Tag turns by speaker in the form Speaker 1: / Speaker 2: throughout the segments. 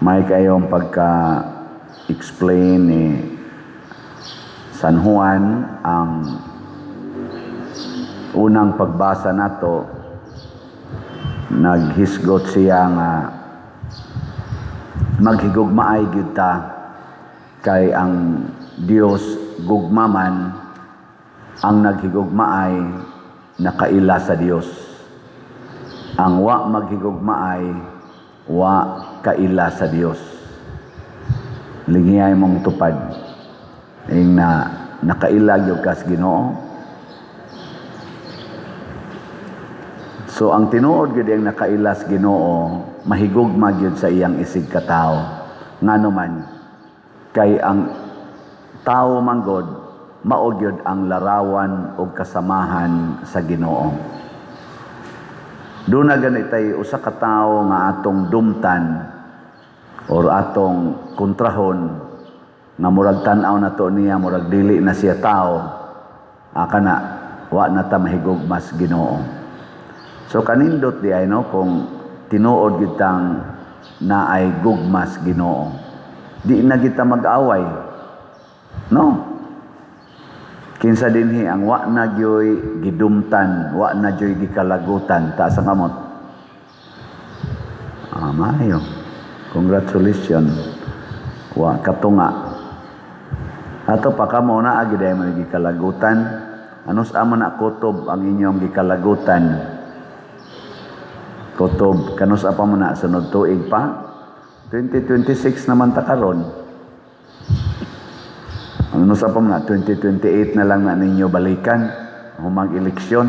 Speaker 1: May kayong pagka-explain ni San Juan ang unang pagbasa nato. Naghisgot siya nga maghigugmaay gyud ta kay ang Dios gugmaman, ang naghigugmaay nakaila sa Dios, ang wa maghigugmaay wa kaila sa Dios. Lingiyay mong tupad ing na nakaila gyud kas Ginoo. So ang tinuod gyud ang nakailas Ginoo, mahigugma gyud sa iyang isig katawo. Ngano man? Kay ang tawo manggod mao gyud ang larawan og kasamahan sa Ginoo. Doon na ganit ay usa ka tawo nga atong dumtan or atong kontrahon nga murag tan-aw na to niya, murag dili na siya tao, kana wa na ta mahigugmas Ginoo. So kanindot di ay, no, kung tinuod gyud tang naay gugmas Ginoo, di na kita mag-away, no? Kinsa dinhi ang wa na gyoy gidumtan, wa na gyoy gikalagutan? Taas ang kamot. Ah, maayo. Congratulations. Wa katunga. Ato pa kamo na agi mo gikalagutan. Ano sa amo na kutob ang inyong gikalagutan? Kutob kanus pa mo na sunod tuig pa? 2026 naman ta karon. Ano sa pa mo na 2028 na lang na ninyo balikan humang eleksyon.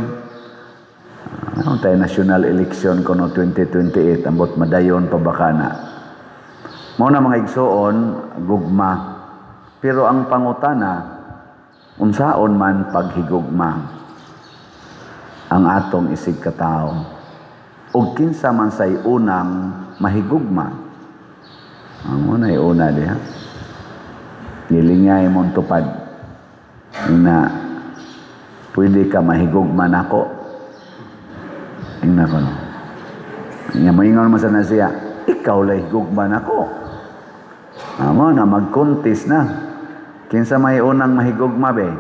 Speaker 1: Ano tayo, national election kuno 2028, ambot madayon pa baka na. Mao na, mga igsoon, gugma. Pero ang pangutana, unsaon man paghigugma ang atong isig katao? Ug kinsa man say unang mahigugma? Ang unay una diha. Gilingay mong tupad na pwede ka mahigugma nako. Ingna ko, no. Nga moingon man sa na siya, "Ikaw lay higugma nako." Amo na magkuntis na. Kinsa may unang mahigugma be?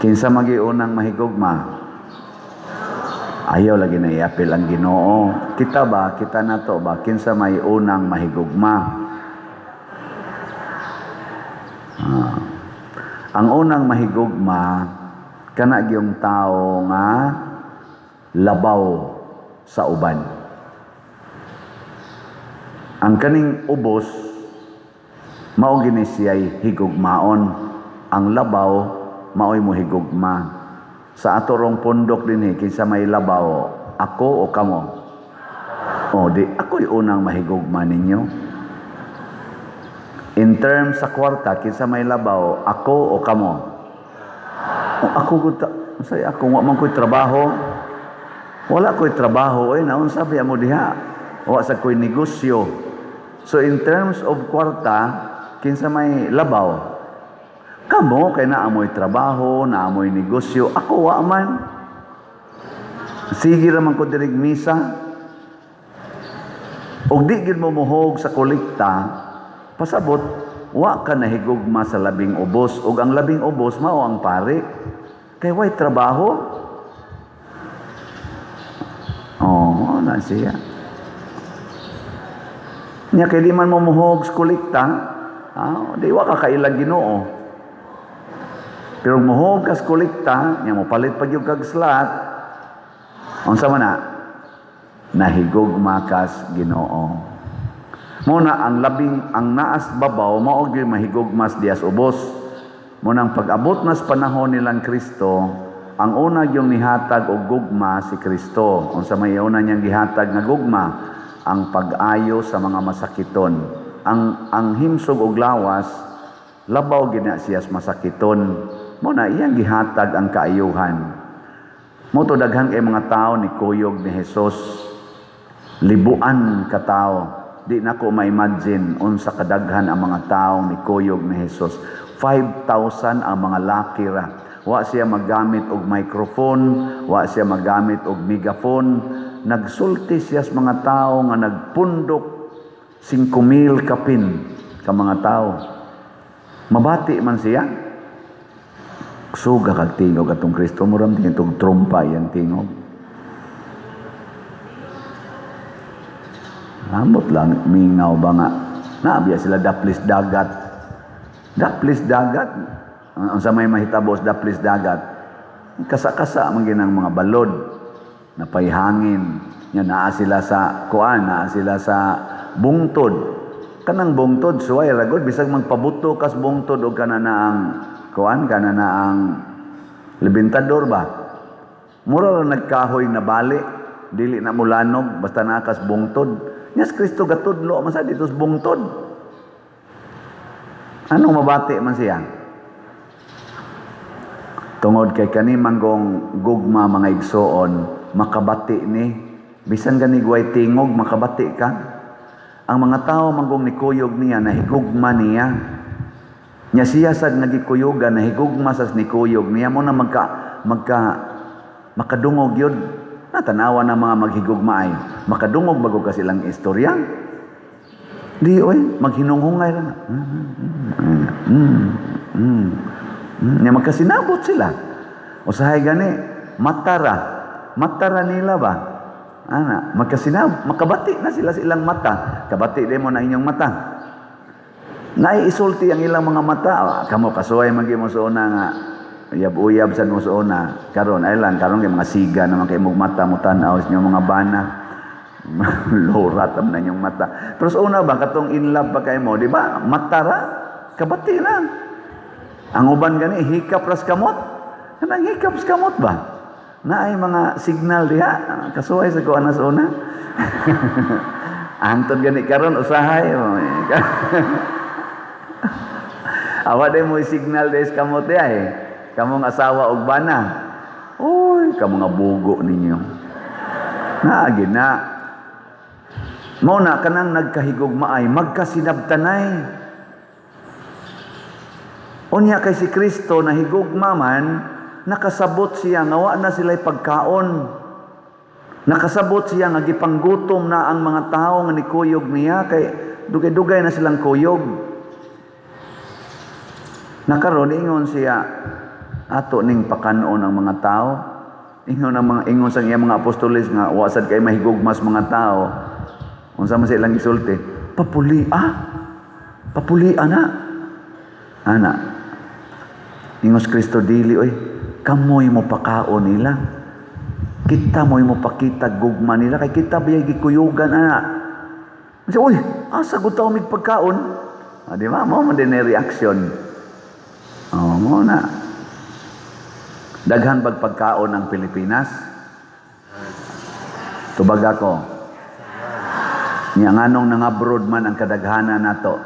Speaker 1: Kinsa magi unang mahigugma? Ayaw lagi na iapil ang Ginoo. Kita ba, kita nato ba, kinsa may unang mahigugma? Ah. Ang unang mahigugma kana gyung tao nga labaw sa uban. Ang kaning ubos mao gini siya'y higugmaon. Ang labaw mao'y mohigugma. Sa ato rong pundok dinhi, kinsa may labaw, ako o kamo? O di ako'y unang mahigugma ninyo. In terms sa kwarta, kinsa may labaw, ako o kamo? O ako gud ta, say ako, wa man ko'y trabaho. Wala ko'y trabaho, oy, naunsa biya mo diha? Wa sa ko'y negosyo. So in terms of kwarta, kinsa may labaw? Kamo kay naamoy trabaho, naamoy negosyo, ako wa man. Sige ra man ko dirig misa. Og di gid mo muhog sa kolekta, pasabot wa ka nahigugma sa labing ubos, ug ang labing ubos mao ang pare. Kay way trabaho. Oh, na siya. Nya kay di man mo muhog sa kolekta, di wa ka kailag Ginoo. Pero muhog ka sa kolekta, nya mo palit pa gyud kag slot, unsa man na? Nahigugma kas Ginoo. Mo na ang labing ang naas babaw mao gyud mahigugmas dias ubos. Mo nang pag-abot nas panahon nilang Kristo, ang una yung nihatag og gugma si Kristo. Unsa may una niyang gihatag nga gugma? Ang pag-ayo sa mga masakiton. Ang himsog og lawas labaw gid na siya sa masakiton. Mo na iyang gihatag ang kaayuhan. Mo to daghan kay mga tao ni kuyog ni Jesus. Libuan ka tao. Di na ko ma-imagine unsa kadaghan ang mga tao ni kuyog ni Jesus. 5,000 ang mga laki ra. Wa siya magamit og microphone, wa siya magamit og megaphone. Nagsulti siya sa mga tao nga nagpundok. 5,000 kapin ka mga tao. Mabati man siya. Suga kag tingog atong Kristo, muram tingog trumpa iyang tingog. Ambot lang mingaw ba nga. Naabiya sila daplis dagat. Daplis dagat. Ang sa may mahitabo sa daplis dagat. Kasa-kasa man ginang mga balod. Napayhangin. Nya naa sila sa kuan, naa sila sa bungtod. Kanang bungtod suway ragod bisag magpabuto kas bungtod og kana na ang kuan, kana na ang lebentador ba. Mura ra nagkahoy na bali, dili na mulanog basta naa kas bungtod. Nya si Kristo gatudlo man sa dito sa bungtod. Anong mabati man siya? Tungod kay kani manggong gugma mga igsoon, makabati ni bisan gani guway tingog makabati ka. Ang mga tao manggong nikuyog niya nahigugma niya. Nya siya sad nagikuyugan nahigugma sa nikuyog niya mo na makadungog yun. Natanawa na mga maghigugma ay makadungog bago ka silang istorya. Di oy maghinunghungay ra. Nya magkasinabot sila. Usahay gani matara, matara nila ba? Ana, magkasinab, makabati na sila sa ilang mata. Kabati din mo na inyong mata. Naiisulti ang ilang mga mata. Kamo kasuway man gyud mo sa una nga uyab-uyab sad mo sa una. Karon ay lang karon kay mga siga naman kay imong mata mo tan-aw sa inyong mga bana. Lorat na inyong mata. Pero sa una ba katong in love pa kay mo, di ba? Matara, kabati na. Ang uban gani hikap ras kamot. Kanang hikap sa kamot ba? Naay mga signal diha, kasuway sa kuan sa una. Antod gani karon usahay. Awa day mo signal des kamot diha eh. Kamong asawa og bana. Uy, ka mga bugo ninyo. Naagi na. Mao na kanang nagkahigugma ay magkasinabtanay. Unya kay si Kristo nahigugma man, nakasabot siya nga wa na sila'y pagkaon. Nakasabot siya nga gipanggutom na ang mga tao nga nikuyog niya kay dugay-dugay na silang kuyog. Nakaron ingon siya ato ning pakanon ang mga tao. Ingon ang mga ingon sa iyang mga apostoles nga wa sad kay mahigugmas mga tao. Unsa man sa ilang gisulti? Papuli ah. Papuli ana. Ana. Ingos Kristo dili oy, kamoy mo pakaon nila. Kita mo'y mo pakita gugma nila kay kita biyay gikuyugan ana. Kasi, uy, asa gud ta mig pagkaon? Ah, di ba? Mao man din reaction. Oh, mo na. Daghan bag pagkaon ang Pilipinas? Tubag ako. Nya nganong nangabroad man ang kadaghanan nato.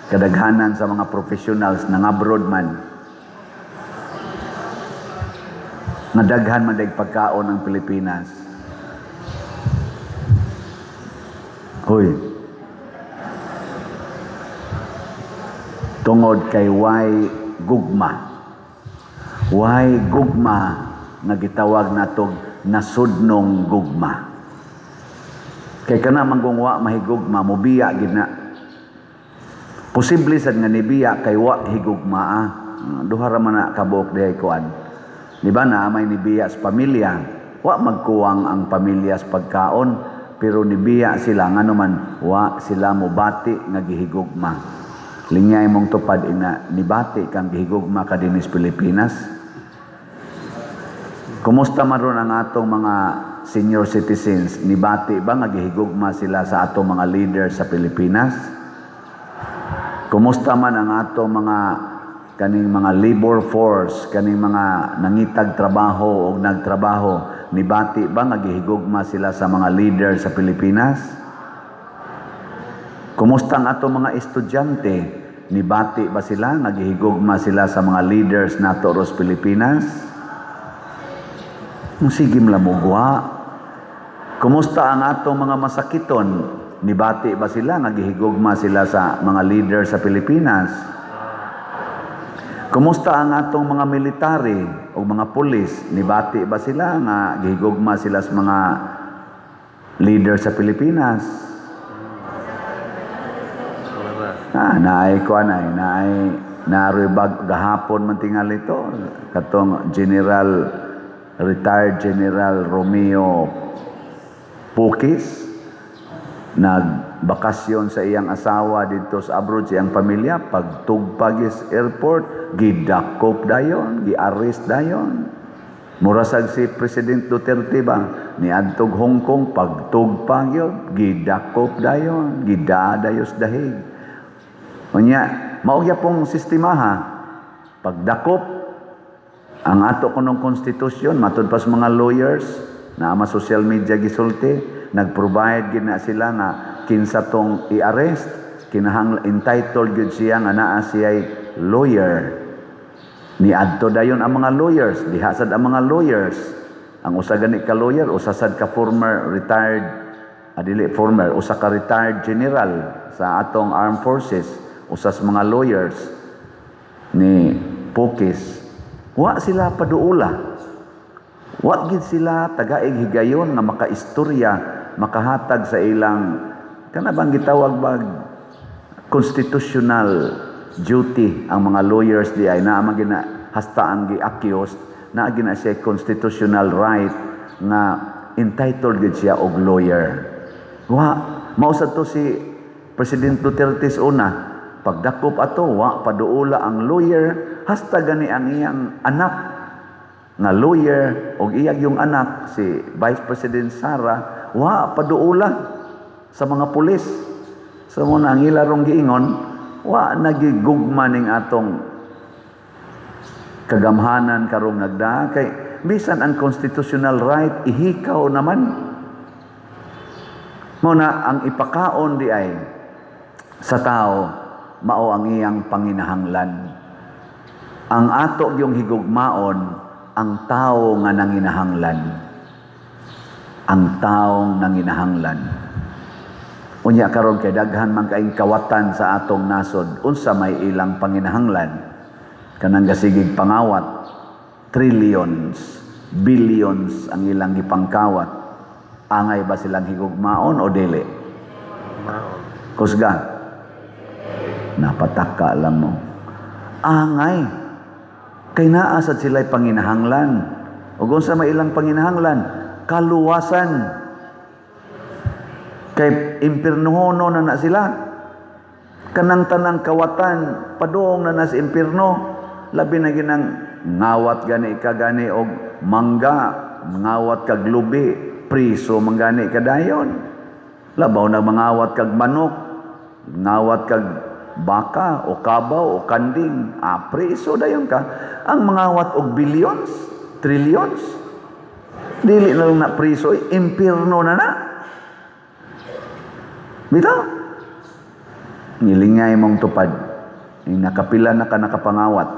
Speaker 1: Kadaghanan sa mga professionals nangabroad man. Nga daghan man dag pagkaon ang Pilipinas. Hoy. Tungod kay way gugma. Way gugma nga gitawag natog nasudnong gugma. Kay kana man kung wa mahigugma, mobiya gid na. Posible sad nga nibiya kay wa higugmaa. Duha ra man na kabuok dihay kuan. Di ba na may nibiya sa pamilya, wa magkuwang ang pamilya sa pagkaon, pero nibiya sila ngano man wa sila mobati nga gihigugma. Linyay mong tupad ina nibati kang gihigugma ka dinhi sa Pilipinas. Kumusta man ron ang atong mga senior citizens? Nibati ba nga gihigugma sila sa atong mga leaders sa Pilipinas? Kumusta man ang atong mga kaning mga labor force, kaning mga nangitag trabaho o nagtrabaho, nibati ba nga gihigugma sila sa mga leader sa Pilipinas? Kumusta ang atong mga estudyante? Nibati ba sila nga gihigugma sila sa mga leaders nato ros Pilipinas? Kung sige mlamugwa. Kumusta ang atong mga masakiton? Nibati ba sila nga gihigugma sila sa mga leader sa Pilipinas? Kumusta ang atong mga military o mga pulis? Nibati ba sila nga gihigugma sila sa mga leader sa Pilipinas? Ah, naay kuan ay, naay naroy bag gahapon man tingali to katong General, retired General Romeo Pukis, nagbakasyon sa iyang asawa dito sa abroad sa iyang pamilya. Pagtugpag sa airport, gidakop dayon, gi-arrest dayon. Mura sad si President Duterte ba, niadtog Hong Kong, pagtugpag yun, gidakop dayon, gidadayos dahig. Unya mao gyapong sistema ha, pagdakop. Ang ato kunong konstitusyon, matud pa sa mga lawyers na ama social media gisulti, nag-provide gid na sila nga kinsa tong i-arrest, kinahanglan entitled gyud siya nga naa siya'y lawyer. Niadto dayon ang mga lawyers, diha sad ang mga lawyers. Ang usa gani ka lawyer, usa sad ka former retired, dili former, usa ka retired general sa atong armed forces, usa sa mga lawyers ni Pukis. Wa sila paduula. Wa gid sila tagaig higayon nga makaistorya, makahatag sa ilang kana bang gitawag bag constitutional duty. Ang mga lawyers di ay naa man gina hasta ang gi-accused naa gina siya constitutional right nga entitled gid siya og lawyer. Wa mao sad to si President Duterte sa una, pagdakop ato, wa paduula ang lawyer, hasta gani ang iyang anak nga lawyer og iyang yung anak si Vice President Sara, wa paduula sa mga pulis. So mo na ang ilarong giingon, wa nagigugma ning atong kagamhanan karong nagdaa kay bisan ang constitutional right ihikaw naman. Mo na ang ipakaon di ay sa tao, mao ang iyang panginahanglan. Ang ato yung higugmaon ang tao nga nanginahanglan, ang taong nanginahanglan. Unya karon kay daghan man kaing kawatan sa atong nasod, unsa may ilang panginahanglan? Kanang gasigig pangawat, trillions, billions ang ilang gipangkawat. Angay ba silang higugmaon o dili?
Speaker 2: Maon.
Speaker 1: Kusga. Napataka lang mo. Angay. Kay naa sad sila'y panginahanglan. Ug unsa may ilang panginahanglan? Kaluwasan. Kay impirnohono na na sila. Kanang tanang kawatan, padung na na sa impirno. Labi na ginang ngawat gani ka gani og mangga, ngawat kag lubi, priso man gani ka dayon. Labaw na mangawat kag manok, ngawat kag baka o kabaw o kanding, priso dayon ka. Ang mangawat og billions, trillions, dili na lang na priso, eh, impirno na na. Bitaw. Nilingay mong tupad. Yung nakapila na ka nakapangawat.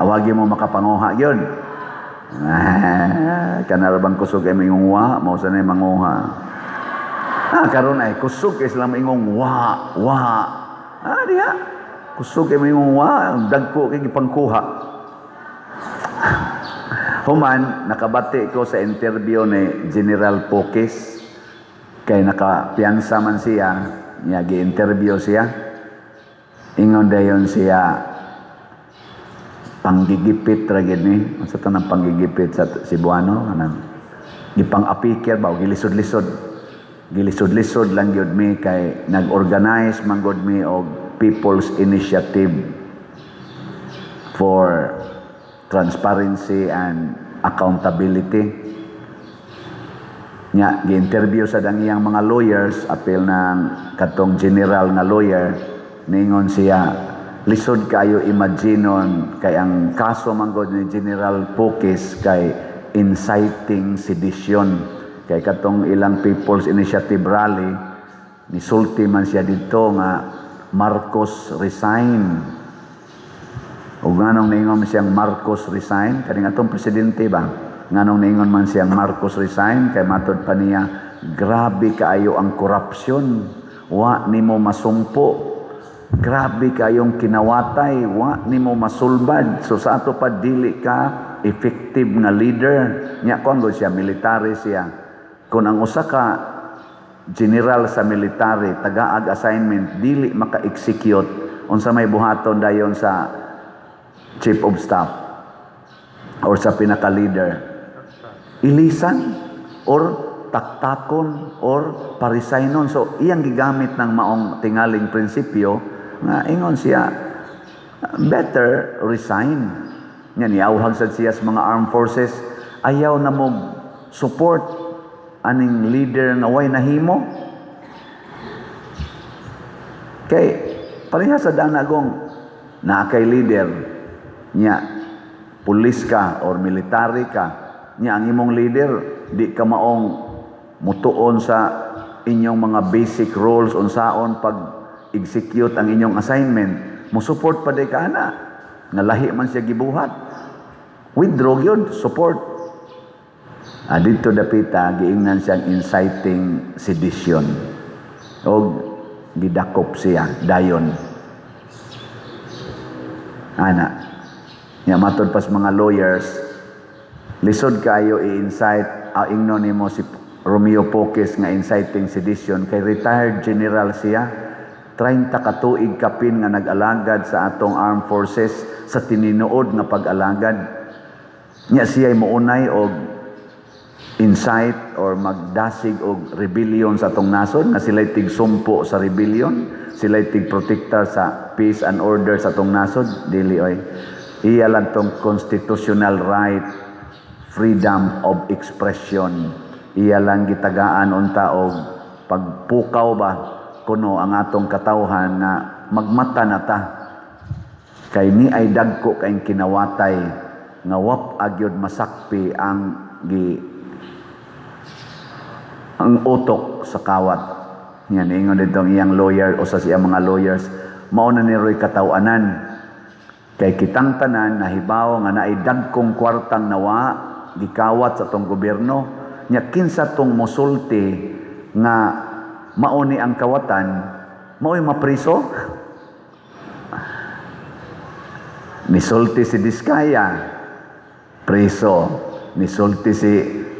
Speaker 1: Awagi mo makapanguha yun. Kanara bang kusog ay maingong wa, mao sa na manguha. Karon ay kusog kay sila maingong wa, wa. Diha. Kusog kay maingong wa, dagko kay gipangkuha. Human, nakabati ko sa interview ni General Pokis, kay nakapiyansa man siya, niya gi-interview siya. Ingon dayon siya, panggigipit ra gid ni. Unsa to nang panggigipit sa Cebuano? Kanang gipang-apikir ba o gilisod-lisod. Gilisod-lisod lang gyud mi kay nag-organize man gud mi og People's Initiative for Transparency and Accountability. Nya gi-interview sa dang iyang mga lawyers, apil ng katong general nga lawyer, ningon siya, lisod kayo imaginon kay ang kaso man gud ni General Pukis kay inciting sedition. Kay katong ilang People's Initiative rally, nisulti man siya dito nga "Marcos resign." Ug nganong niingon man siyang "Marcos resign"? Kaning atong presidente ba? Nganong niingon man siyang "Marcos resign"? Kay matod pa niya, grabe kaayo ang korupsyon. Wa nimo masumpo. Grabe kayong kinawatay, wa nimo masulbad. So sa ato pa dili ka effective nga leader. Nya kon siya, military siya. Kung ang usa ka General sa military tagaag assignment, dili maka-execute, unsa may buhaton dayon sa chief of staff or sa pinaka-leader? Ilisan or taktakon or paresignon. So iyang gigamit ng maong tingaling prinsipyo nga ingon siya, better resign. Nya niawhag sad siya sa mga armed forces, ayaw na mo support aning leader nga way nahimo. Kay pareha sa danagong naa kay leader nya, pulis ka or military ka nya, ang imong leader di ka maong mutuon sa inyong mga basic roles, unsaon pag execute ang inyong assignment, mo support pa di ka ana nga lahi man siya gibuhat? Withdraw yun support. Dito dapita giingnan siyang inciting sedition og gidakop siya dayon ana. Nya matod pas mga lawyers, lisod kayo i-incite, ingnon nimo si Romeo Poquiz nga inciting sedition kay retired general siya, 30 ka tuig kapin nga nag-alagad sa atong armed forces sa tininuod nga pag-alagad. Nya siya mounay og incite or magdasig og rebellion sa atong nasod nga sila'y tigsumpo sa rebellion, sila'y tigprotektar sa peace and order sa atong nasod? Dili oy. Iya lang tong constitutional right, freedom of expression. Iya lang gitagaan unta og pagpukaw ba kuno ang atong katawhan nga magmata na ta kay ni ay dagko kay kinawatay nga wap agyod masakpi ang utok sa kawat. Yan, ingon dito ang iyang lawyer o sa siyang mga lawyers, mao na ni Roy katawanan. Kay kitang tanan nahibaw nga naay dagkong kwartang nawa gikawat sa atong gobyerno. Nya kinsa tong mosulti nga mao ni ang kawatan, mao'y mapriso? Nisulti si Diskaya, preso. Nisulti si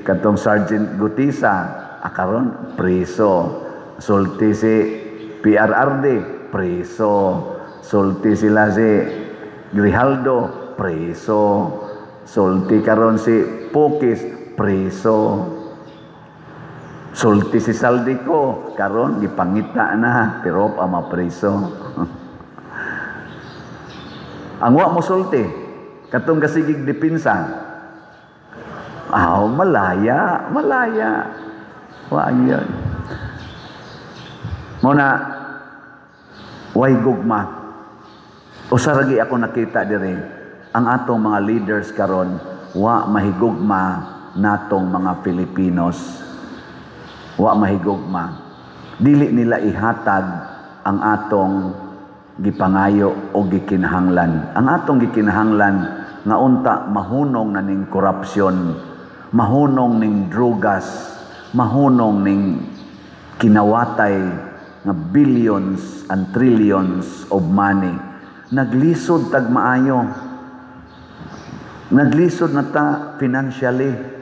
Speaker 1: katong Sergeant Gutisa, akaron preso. Sulti si PRRD, preso. Sulti sila si Grijaldo, preso. Sulti karon si Poquiz, preso. Sulti si Zaldy Co, karon gipangita na pero pa mapreso. Ang wa mo sulti, katong gasigig depensa, aw, malaya, malaya. Wa yun. Mao na way gugma. Usa ra ako nakita diri, ang atong mga leaders karon wa mahigugma natong mga Filipinos. Wa mahigugma. Dili nila ihatag ang atong gipangayo o gikinahanglan. Ang atong gikinahanglan nga unta mahunong na ning korupsyon, mahunong ning drugas, mahunong ning kinawatay nga billions and trillions of money. Naglisod tag maayo. Naglisod na ta financially.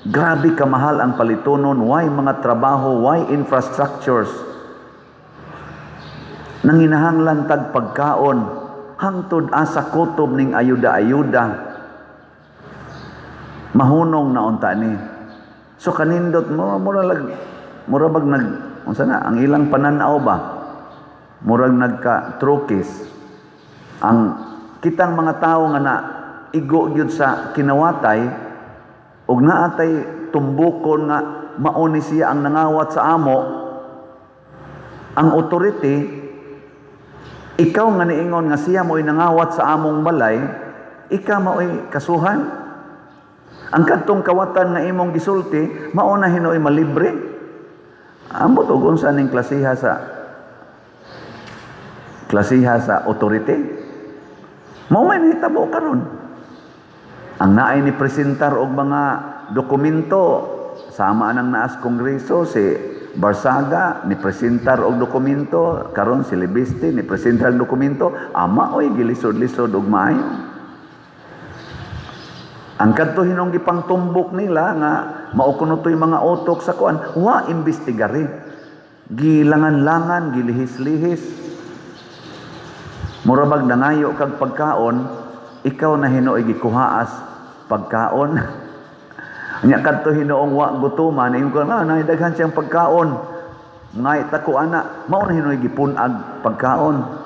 Speaker 1: Grabe kamahal ang palitonon, why mga trabaho, why infrastructures. Nanginahanglan tag pagkaon, hangtod asa kutob ning ayuda-ayuda. Mahunong na unta ni. So kanindot mo, mura lag mura bag nag unsa na ang ilang pananaw ba? Murag nagka trukis ang kitang mga tawo nga na igo gyud sa kinawatay ug naatay tumbukon nga mao ni siya ang nangawat sa amo, ang authority, ikaw nga niingon nga siya mo'y nangawat sa among balay, ikaw mao'y kasuhan. Ang kadtong kawatan nga imong gisulti, mao na hinuoy malibre. Ambot og unsa ning klasiha sa authority. Mao may nahitabo karon. Ang naay ni presentar og mga dokumento, sama nang naas kongreso si Barsaga ni presentar og dokumento, karon si Leviste ni presentar og dokumento, ama oy gilisod-lisod og maayo. Ang kadto hinong gipangtumbok nila nga mao kuno to'y mga utok sa kuan, wa imbestigare. Gilangan-langan, gilihis-lihis. Mura bag nangayo kag pagkaon, ikaw na hinuoy gikuhaas pagkaon. Nya kadto hinuong wa gutuman, ingon ko nga na daghan siyang pagkaon. Ngay ta ko ana, mao na hinuoy gipun-ag pagkaon.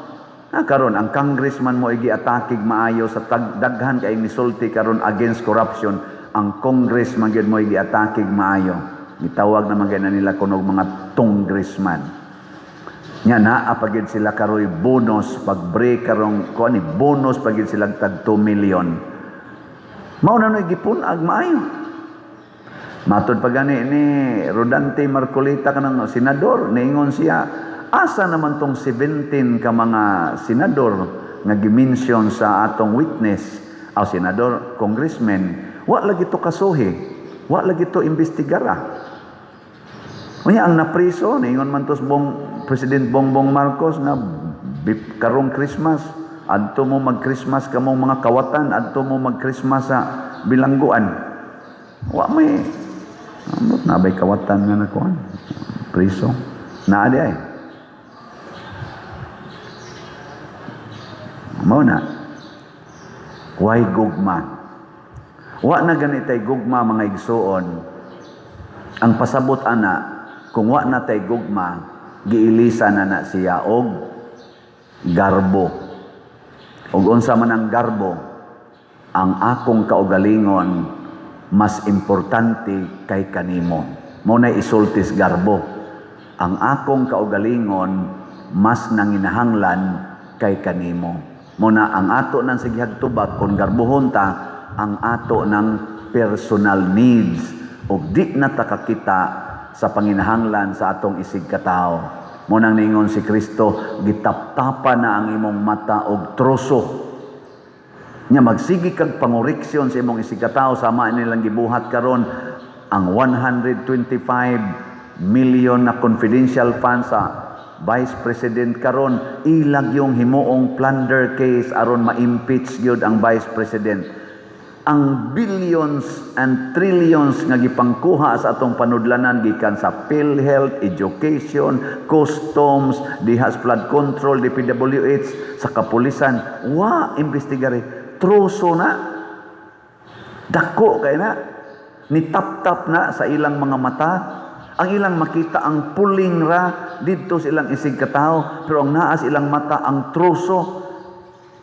Speaker 1: Ah, karon ang congressman mo giatakig maayo sa daghan kay misulti karon against corruption, ang congressman gyud mo giatakig maayo. Gitawag naman gyud na nila kunog mga congressman. Nya naa pa gyud sila karoy bonus pag break karong kuan ni bonus pa gyud sila tag 2 million. Mao na noy gipun-ag maayo. Matod pa gani ni Rodante Marcoleta, kanang senador, niingon siya, asa naman tong 17 ka mga senador nga gi-mention sa atong witness, aw senador, congressman, wa lagi to kasuhi, wa lagi to imbestigara. Unya ang napriso, niingon man tos bong President Bongbong Marcos nga karong Christmas, adto mo mag-Christmas kamong mga kawatan, adto mo mag-Christmas sa bilangguan. Wa may amot na bay kawatan nga nakuan. Priso. Naa di ay. Mao na. Why gugma? Wa na ganitay gugma, mga igsuon. Ang pasabot ana, kung wa na tay gugma, giilisa na na siya og garbo. Og unsa man ang garbo? Ang akong kaugalingon mas importante kay kanimo. Mao na isultis garbo. Ang akong kaugalingon mas nanginahanglan kay kanimo. Mao na ang ato nang sigihag tubag kung garbohon ta ang ato ng personal needs ug di na ta kakita sa panginahanglan sa atong isig katawo. Mao nang ningon si Kristo, gitaptapa na ang imong mata og troso. Nya magsigi kag pangoreksyon sa imong isig katawo sama nilang gibuhat karon ang 125 million na confidential funds sa Vice President karon, ilag yung himuong plunder case aron ma-impeach gyud ang Vice President. Ang billions and trillions nga gipangkuha sa atong panudlanan gikan sa PhilHealth, education, customs, diha sa flood control, DPWH, sa kapulisan, wa imbestigare. Troso na. Dako kay na. Nitap-tap na sa ilang mga mata. Ang ilang makita ang puling ra didto sa ilang isig katawo, pero ang naas ilang mata ang troso,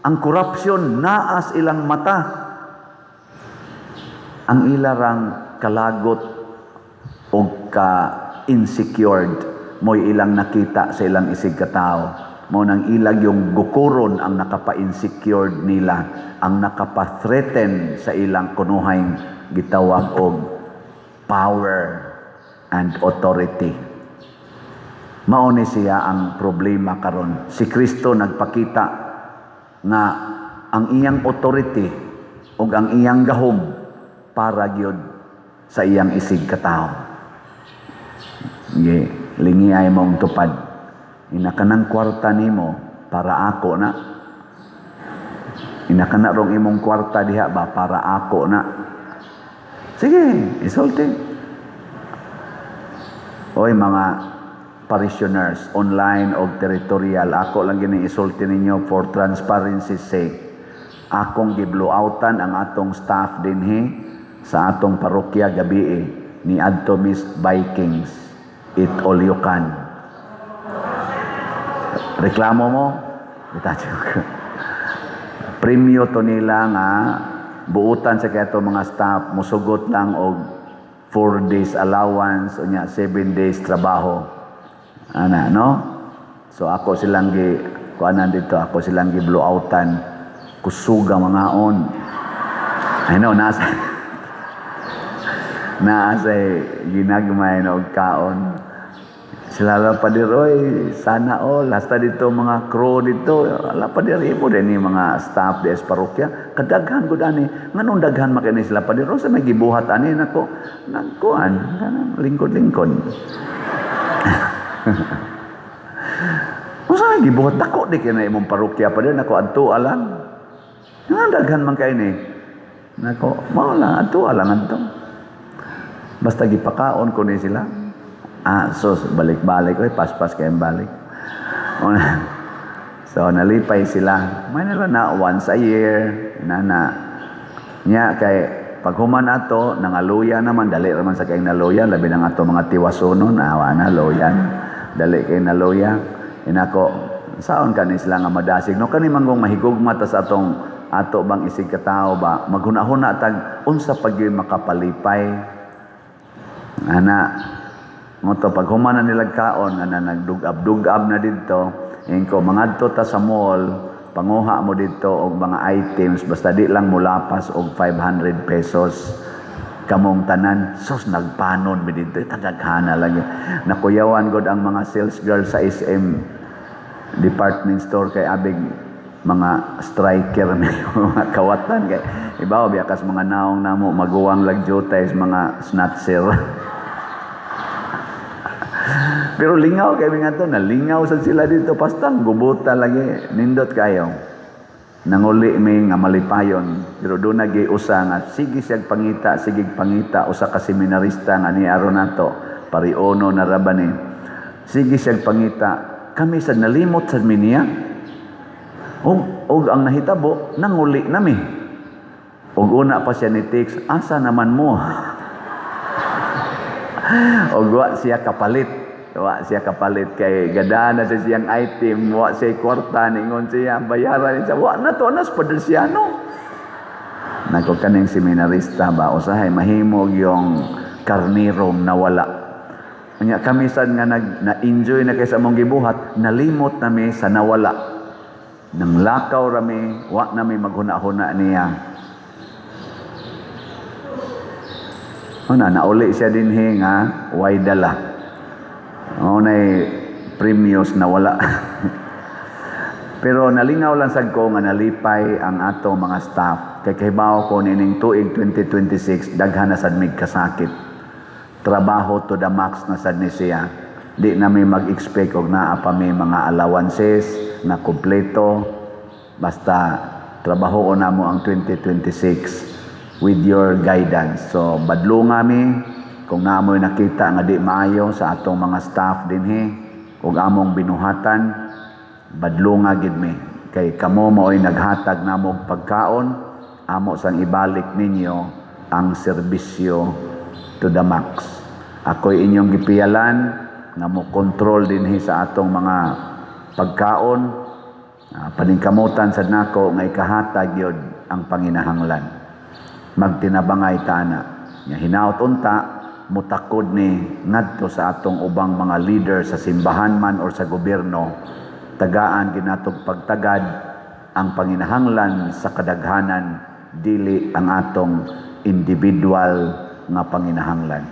Speaker 1: ang corruption naas ilang mata. Ang ilarang kalagot og ka insecured mo'y ilang nakita sa ilang isig katawo. Mao nang ilag yung gukuron ang nakapa-insecured nila, ang nakapa-threaten sa ilang kunuhay gitawag og power and authority. Mao ni siya ang problema karon. Si Kristo nagpakita nga ang iyang authority ug ang iyang gahom para gyud sa iyang isig katawo. Ye, lingi ay mong tupad. Ina kanang kwarta nimo para ako na. Ina kana rong imong kwarta diha ba para ako na. Sige, isulti. Oy, mga parishioners, online o territorial, ako lang gini isulti ninyo for transparency sake. Akong giblow-outan ang atong staff dinhi sa atong parokya gabi ni adto Miss Vikings. Eat all you can. Reklamo mo? Bitaw. Premyo to nila nga buutan sa kato mga staff, musugot lang og 4 days allowance unya 7 days trabaho. Ana, no? So ako silang gi kuanan dito, ako silang gi blow-outan, kusuga mga on. I know nasa naa say ginagmay na og kaon. Sila lang pa oy, sana all. Hasta dito mga crew dito, ala pa mo din ni mga staff di sa parokya. Kadaghan gud ani. Nganong daghan makini sila pa sa may gibuhat ani nako? Nagkuan, kanang lingkod-lingkod. Unsa may gibuhat dako di kay na imong parokya pa nako adto alang. Nga daghan man kay ni. Nako, mao lang adto alang adto. Basta gipakaon ko ni sila. Ah, so balik-balik oy, paspas kay balik. So nalipay sila. May na na once a year nana. Nya kay pag human ato nangaluya naman, dali raman sa kay naluya, labi na ato mga tiwasonon, awa na luyan. Dali kay naluya. Inako saon kani sila nga madasig no, kani manggong mahigugma ta sa atong ato bang isig katao ba, maghuna-huna tag unsa pa gyud makapalipay ana mo to. Pag human na nila kaon nga na nagdugab-dugab na didto, ingko mangadto ta sa mall, panguha mo didto og mga items, basta di lang mulapas og 500 pesos kamong tanan. Sus, nagpanon mi didto, tadaghana lagi. Nakuyawan gud ang mga sales girl sa SM department store kay abig mga striker na mga kawatan, kay ibaw biya kas mga naong namo maguwang lagjutay mga snatcher. Pero lingaw kay mga to, nalingaw sa sila dito, pastang gubuta lagi, nindot kayo. Nanguli mi nga malipayon, pero doon nagi usa nga sige siyag pangita, sige pangita, usa ka seminarista nga ni aron nato, pariono na ra ba ni. Sige siyag pangita, kami sa nalimot sa niya. Og ang nahitabo, nanguli nami. Og una pa siya ni text, "Asa naman mo?" Og wa siya kapalit. Wa siya kapalit kay gadana sa siyang item, wa siya kwarta, ningon siya, bayaran siya. Wa na to, nas Padersiano. Nako, kaning seminarista ba, usahay mahimog yung karnirong nawala. Nya kami sad nga nag na-enjoy na kay sa among gibuhat, nalimot nami sa nawala. Nang lakaw rami, wa nami maghuna-huna niya. Una, nauli siya dinhi nga way dala. Unay premios na wala. Pero nalingaw lang sad ko nga nalipay ang ato mga staff. Kay kahibaw ko nining tuig 2026 daghan na sad mig kasakit. Trabaho to the max na sad ni siya. Di na mi mag-expect og naa pa mi mga allowances na kompleto. Basta trabaho na mo ang 2026 with your guidance. So badlunga mi kung naamoy nakita nga di maayo sa atong mga staff dinhi ug among binuhatan, badlunga gid mi kay kamo maoy naghatag namo og pagkaon, amo sang ibalik ninyo ang serbisyo to the max. Ako'y inyong gipiyalan nga mo kontrol dinhi sa atong mga pagkaon. Paningkamutan sad nako nga ikahatag yod ang panginahanglan. Magtinabangay ta ana. Nga hinaut unta mutakod ni ngadto sa atong ubang mga leader sa simbahan man or sa gobyerno, tagaan ginatog pagtagad ang panginahanglan sa kadaghanan, dili ang atong individual nga panginahanglan.